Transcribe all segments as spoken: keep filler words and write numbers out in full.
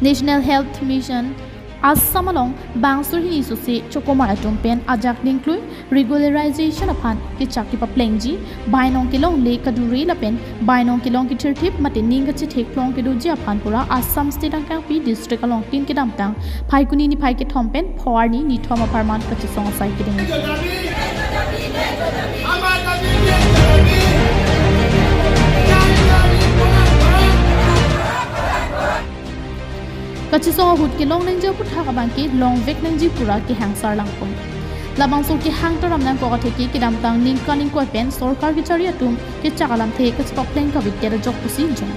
National Health Mission Assam along bangso hini sose chokomar atum pen ajak dingklui regularization aphan kechak kepaplengji, bainong kelongle kadure lapen bainong kelong kethirthip mate ning kachetheklong kedoji aphan pura Assam State angkangpi district along tin kedamtang Phaikuni niphai kethom pen Phovarni nithom apharman kachesong asai kedeng. Kachesong ahut kelong nangji aputhak abangke longvek nangji pura kehang sarlangpon. Labangso kehang taram nangkok atheke kedamtang ningkan ingkoi pen sorkar kechari atum kechak alamthe kachepapleng kave-et ajok pusi jong.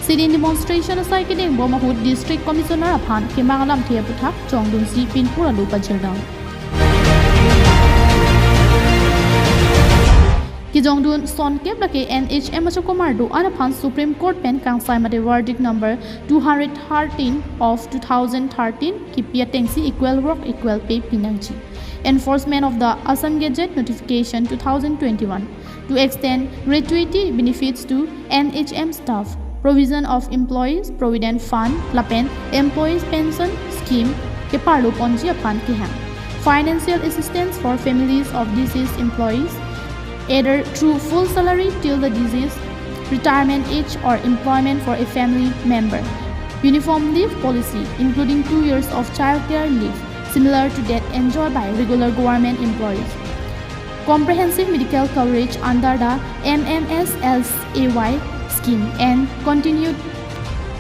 Sit-in demonstration asai kedengbom ahut District Commissioner aphan kemang alamthe aputhak jongdunsi pinpur alu pajirdam. Kejongdun sonkep lake N H M achokomar do-an aphan Supreme Court pen kangsai mate verdict number two hundred thirteen of two thousand thirteen kipi atengsi equal work equal pay pinangji. Enforcement of the Assam Gazette notification two thousand twenty-one to extend gratuity benefits to N H M staff, provision of employees provident fund lapen employees pension scheme keparlo ponji aphan kehang. Financial assistance for families of deceased employees, either through full salary till the deceased, retirement age or employment for a family member. Uniform leave policy, including two years of childcare leave, similar to that enjoyed by regular government employees. Comprehensive medical coverage under the M M S L A Y scheme and continued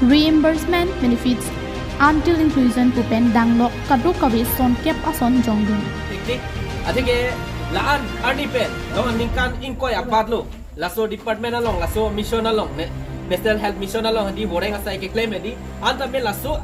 reimbursement benefits until inclusion pu pen danglok kadokave sonkep ason jongdun. Tik tik. Atheke la-an arni pen, no, ningkan ingkoi abatlo laso department along, laso mission along, ne, National Health Mission along hadi boreng asai keklem hadi, antame laso,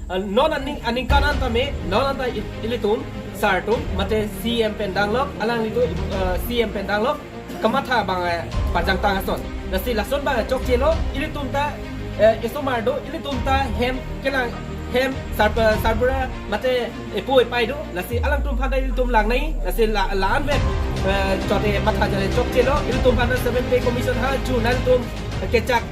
uh, non aning, aningkan antame, non anta i-, ilitum, sir atum, mate C M pen danglok, alanglitum, uh, C M pen danglok, kamatha abang, eh, pajangtang ason. Lasi lason abang chokchelo, ilitum ta, eh, isomar do, ilitum ta hem kelang, hem sar-, sarbura mate epo epai do, lasi alangtum aphan ta ilitum lang nai, lasi la, la-an vet, eh, chote matha jale chokchelo, ilitum aphan ta seven pay commission ha chu nanglitum kechak,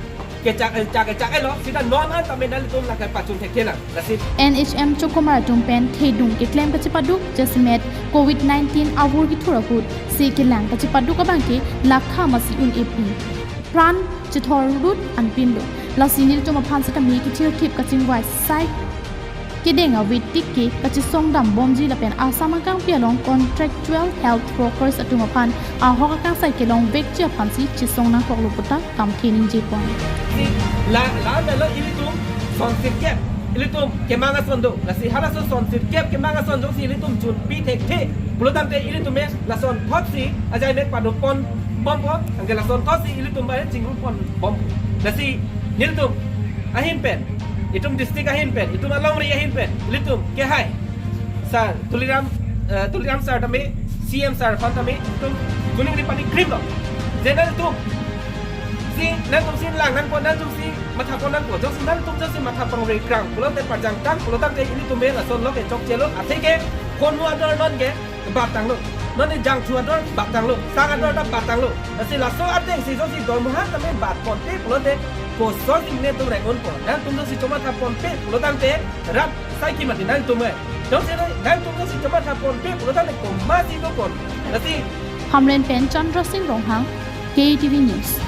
kechak, eh, chak, chak elo, sita non antame nanglitum lake pachun thekthe nang. Lasi N H M chokomar atum pen thedung keklem kachepaduk, jasemet covid nineteen avur kethur ahut si kelang kachepaduk abangke lakha masi un-epi pran chethor rut anpin do. Lasi nelitum aphan setame kethirthip kachingvai sai kedeng ave tik ke kachesong dambomji lapen Assam angkangpi along contractual health workers atum aphan ahok akangsai kelongvekji aphansi chesong nangkoklo puta kamthe ningjepon. Si la, la, la, la, ilitum son sirkep, ilitum kemang ason do. Lasi halaso son sirkep kemang ason do si ilitum chunpi thekthe. Pulotangte ilitum me lason thotsi ajai me padopon bompo, anke lason thotsi ilitum bare chingrumpon bompo. Lasi nelitum ahin pen, itum district ahin pen, itum alongri ahin pen, ilitum kehai sir Tuliram, eh, Tuliram sir tame, C M sir aphan tame, itum kuning ri pani krim lo. Je nanglitum si, nanglitum si lang nangpo, nanglitum si matha pon nangpo, jongsi nanglitum jongsi matha pangre krang pulote pajangtang pulotangte ilitum me lason lo ke chokchelo, atheke konmu ador non ke battanglo. Non ni jangthu ador battanglo, sang ador ta battanglo. Lasi laso atengsi jongsi dormoha tame bat ponpe pulote koson si netum rengonpo. Nanglitum jongsi chomatha ponpe pulotangte rat sai ki mati nanglitum me. Jongsi nanglitum jongsi chomatha ponpe pulotangte komatsi dopon. Lasi Hamren pen Chandra Singh Ronghang, K T V News.